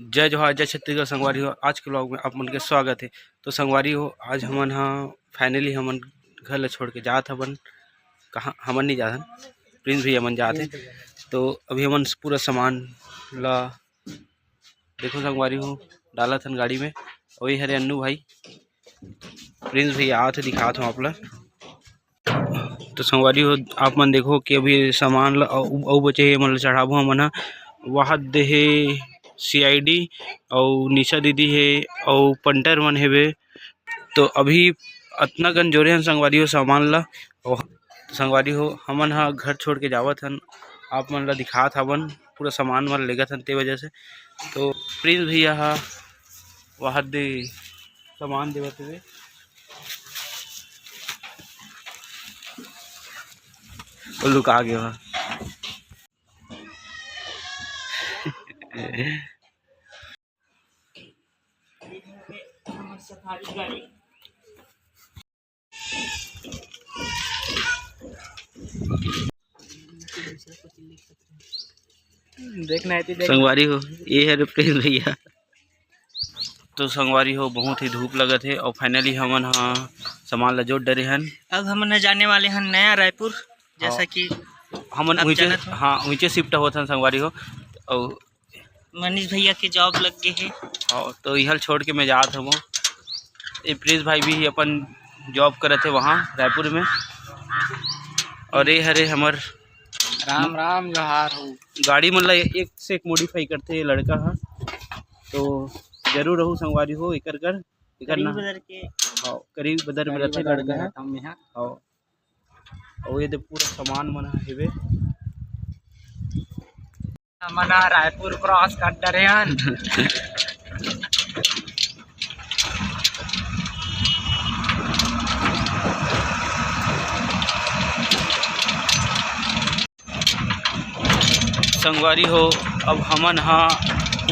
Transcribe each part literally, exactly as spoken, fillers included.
जय जोहार, जय छत्तीसगढ़ संगवारी हो। आज के vlog में आप मन के स्वागत है। तो संगवारी हो, आज हमन हा finally हमन घर ला छोड़ के जात हवन। कहाँ हमन नहीं जात हन, प्रिंस भैया मन जात है। तो अभी हमन पूरा सामान ला देखो संगवारी हो, डालत हन गाड़ी में। वही हरे अन्नू भाई, प्रिंस भैया आत है, दिखात हूँ आप ला। तो संगवारी हो, आप मन देखो कि अभी सामान ला अउ, अउ बचे हे, मन ला चढ़ाबो हमन ह। वहाद दे हे सीआईडी अउ निशा दीदी हे अउ पंटर मन हेबे। तो अभी अतना कन जोरे हन संगवारी हो सामान ला। अउ संगवारी हो, हमन ह घर छोड़ के जावत हन, आप मन ला दिखात हवन, पूरा सामान मन लेगत हन ते वजह से। तो प्रिंस भैया ह वहाद दे सामान देवत हुए। वो लुका गया। देखना है तो देख। संगवारी हो, ये है प्रिंस भैया। तो संगवारी हो, बहुत ही धूप लगत हे और finally हमन हा सामान ला जोड़ डरे हन। अब हमन ह जाने वाले हन नया रायपुर, जैसा हाँ। कि हमन आप उहिचे, जानत हो। हाँ, उहिचे shift होत हन संगवारी हो। और मनीष भैया के job लग गए हे। हाँ, तो इहल छोड़ के मैं जात हूँ। ये प्रिंस भाई भी अपन job करत हे वहाँ रायपुर में। और ये हरे हमर राम राम जोहार हो। गाड़ी मन ला एक से एक modify करथे ये लड़का ह। तो जरूर रहू संगवारी हो, एकर कर, एकर करीब ना। बदर के हाँ, करीब बदर में करीब रथे बदर लड़का में ह। रहता हूँ मैं, हाँ। हाँ। और ये दे पूरा सामान मन ह हेबे। हमन ह रायपुर cross कर डरे हन। संगवारी हो, अब हमन ह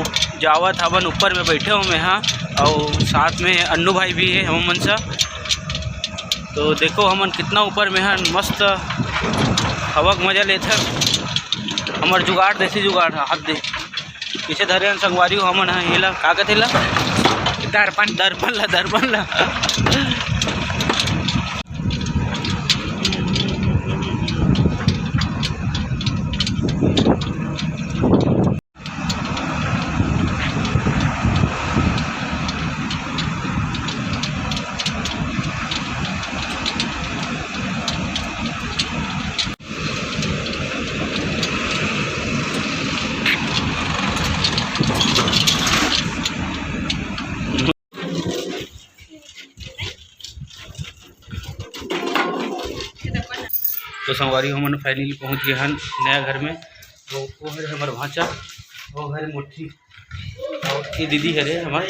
उप-, जावत हवन, ऊपर में बैठे हो मैं ह, अउ साथ में अन्नू भाई भी है हम मन सा। तो देखो हमन कितना ऊपर में हन, मस्त हवा के मजा लेथन। हमर जुगाड़, देसी जुगाड़ ह, हाथ दे पीछे धरे हन संगवारी हो, हमन ह एला का कथे ला? दर्पण। दर्पण ला, दर्पण ला। तो संगवारी हो, हमन finally पहुंच गए हन नया घर में। तो वो हरे हमर भांचा, वो हरे मोटकी, और ये दीदी हरे हमर